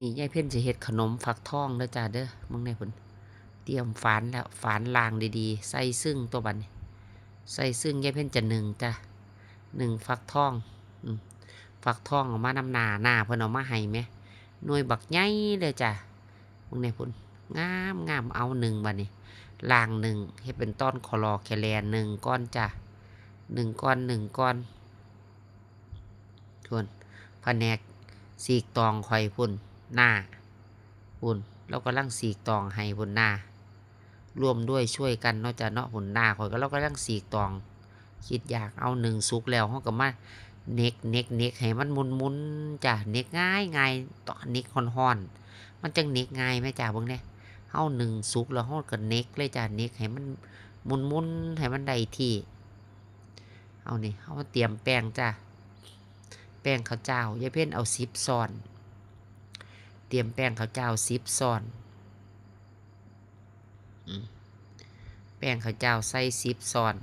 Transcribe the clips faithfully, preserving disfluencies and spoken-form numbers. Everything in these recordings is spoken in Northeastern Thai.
นี่ยายเพ็ญสิเฮ็ดขนมฟักทองเด้อจ้าเด้อ เบิ่งแหน่พุ้น เตรียมฝานแล้ว ฝานล้างดีๆ ใส่ซึ่งตัวบัดนี้ ใส่ซึ่ง ยายเพ็ญจะนึ่งจ้า นึ่งฟักทอง อืม ฟักทองเอามานำหน้า หน้าเพิ่นเอามาให้แหม หน่วยบักใหญ่เลยจ้า เบิ่งแหน่พุ้น งามๆ เอานึ่งบัดนี้ ล้างนึ่ง เฮ็ดเป็นตอนคลอแคแลนึ่งก่อนจ้า นึ่งก่อน นึ่งก่อน พุ้น แผนกสีกตองข้อยพุ้น หน้า พุ้น ลาวกำลังสีกตองให้พุ้น หน้า ร่วมด้วยช่วยกันเนาะจ้าเนาะ พุ้น หน้าข้อยก็ ลาวกำลังสีกตอง คิดอยากเอานึ่งสุกแล้ว เฮาก็มาเหน็ก เหน็ก เหน็กให้มันมุนๆ จ้า เหน็กง่ายๆ ต้องเหน็กฮ้อนๆ มันจั่งเหน็กง่ายแหมจ้า เบิ่งแหน่ เฮานึ่งสุกแล้ว เฮาก็เหน็กเลยจ้า เหน็กให้มันมุนๆ ให้มันได้ที่ เอานี่ เฮามาเตรียมแป้งจ้า แป้งข้าวเจ้า ยายเพ็ญเอาสิบซ้อน เตรียมแป้งข้าวเจ้าสิบซ้อน อืม แป้งข้าวเจ้าใส่สิบซ้อน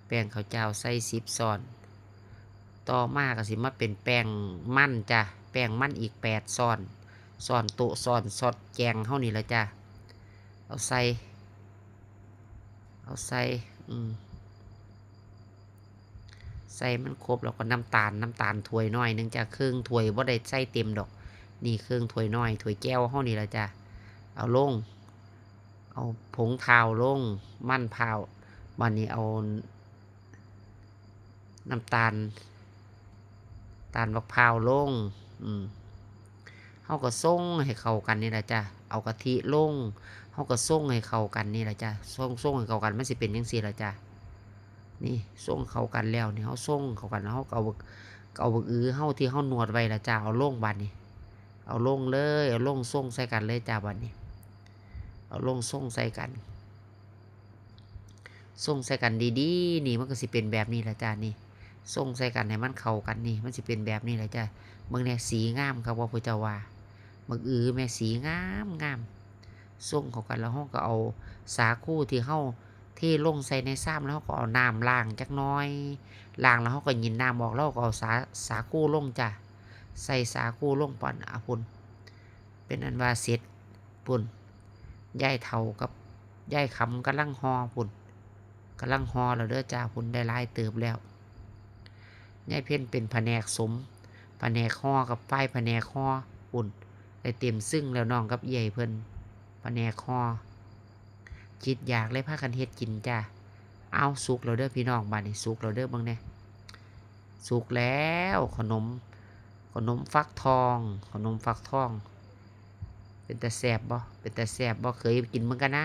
แป้งข้าวเจ้าใส่สิบซ้อน ต่อมาก็สิมาเป็นแป้งมันจ้า แป้งมันอีกแปดซ้อน ซ้อนโต๊ะ ซ้อนซอสแกงเฮานี่ล่ะจ้า เอาใส่ เอาใส่ อืม ใส่มันครบแล้วก็น้ำตาล น้ำตาลถ้วยน้อยหนึ่งจ้า ครึ่งถ้วย บ่ได้ใส่เต็มดอก นี่ครึ่งถ้วยน้อย ถ้วยแจ่วเฮานี่ล่ะจ้า เอาลง เอาผงพร้าวลง มันพร้าว บัดนี้เอา น้ำตาล ตาลบักพร้าวลง อืม เฮาก็ส่งให้เข้ากันนี่ล่ะจ้า เอากะทิลง เฮาก็ส่งให้เข้ากันนี่ล่ะจ้า ส่ง ส่งให้เข้ากัน มันสิเป็นจั่งซี้ล่ะจ้า นี่ ส่งเข้ากันแล้วนี่ เฮาส่งเข้ากันแล้ว เฮาก็เอาบัก เอาบักอือเฮาที่เฮานวดไว้ล่ะจ้า เอาลงบัดนี้ เอาลงเลย เอาลงส่งใส่กันเลยจ้าบัดนี้ เอาลงส่งใส่กัน ส่งใส่กันดีๆ นี่ มันก็สิเป็นแบบนี้ล่ะจ้า นี่ ส่งใส่กันให้มันเข้ากันนี่ มันสิเป็นแบบนี้ล่ะจ้า เบิ่งแหน่ สีงามคักบ่ ผู้เจ้าว่า บักอือแหม สีงามงาม ส่งเข้ากัน แล้วเฮาก็เอาสาคูที่เฮาเทลงใส่ในชาม แล้วเฮาก็เอาน้ำล้างจักหน่อย ล้างแล้วเฮาก็หยินน้ำออก แล้วก็เอาสา สาคูลงจ้า ใส่สาคูลง ป่าน อ่ะ พุ้น เป็นอันว่าเสร็จ พุ้น ยายเฒ่ากับยายคำกำลังห่อพุ้น กำลังห่อแล้วเด้อจ้า พุ้น ได้หลายเติบแล้ว ยายเพ็ญเป็นผนกสม ผนกห่อกับฝ่ายผนกห่อพุ้น ได้เต็มซึ่งแล้ว น้องกับเอื้อยเพิ่น ผนกห่อ คิดอยากเลยพากันเฮ็ดกินจ้า เอา สุกแล้วเด้อพี่น้อง บัดนี้สุกแล้วเด้อ เบิ่งแหน่ สุกแล้ว ขนม ขนมฟักทอง ขนมฟักทอง เป็นตาแซ่บบ่ เป็นตาแซ่บบ่ เคยกินเบิ่งกันนะ